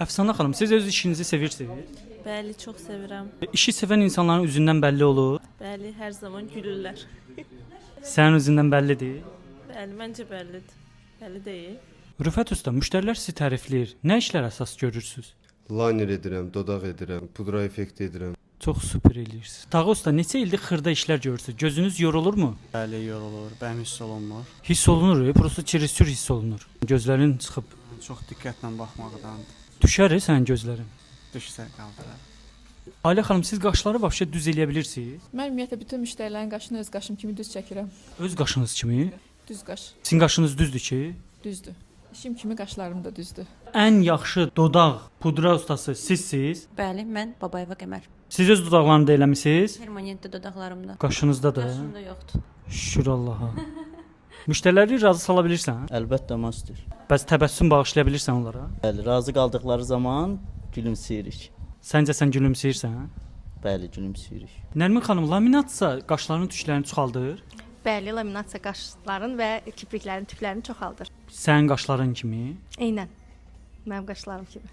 Əfsanə xanım, siz öz işinizi sevirsiniz? Bəli, çox sevirəm. İşi sevən insanların üzündən bəlli olur. Bəli, hər zaman gülürlər. Sənin üzündən bəllidir. Bəli, məncə bəllidir. Bəlli deyil. Rüfət usta, müştərilər sizi tərifləyir. Nə işlər əsas görürsüz? Liner edirəm, dodaq edirəm, pudra effekti edirəm. Çox super eləyirsiz. Tağı usta, neçə ildir xırda işlər görürsüz? Gözünüz yorulurmu? Bəli, yorulur, bəyəm hiss olunmur. Hiss olunur, prosta çirisür hiss olunur. Gözlərin çıxıb Çox diqqətlə baxmaqdan düşər sənin gözlərin. Düşsə qaldırar. Ailə xanım, siz qaşları vəbşə düz eləyə bilirsiniz? Mən ümumiyyətlə bütün müştərilərin qaşını öz qaşım kimi düz çəkirəm. Öz qaşınız kimi? Düz qaş, Sizin qaşınız düzdür ki? Düzdür. İşim kimi qaşlarım da düzdür. Ən yaxşı dodaq pudra ustası sizsiz. Bəli, mən Babayeva Qəmər. Siz öz dodaqlarını da eləmisiniz? Permanentdə dodaqlarımda. Qaşınızda da. Qaşımda yoxdur. Şükür Allaha. Müştəriləri razı sala bilirsən? Əlbəttə, master. Bəs təbəssüm bağışlaya bilirsən onlara? Bəli, razı qaldıqları zaman gülümsəyirik. Səncə sən gülümsəyirsən? Bəli, gülümsəyirik. Nərmin xanım, laminatsa qaşların tüklərini çoxaldır. Bəli, laminasiya qaşların və kipriklərin tüklərini çoxaldır. Sənin qaşların kimi. Eynən. Mənim qaşlarım kimi.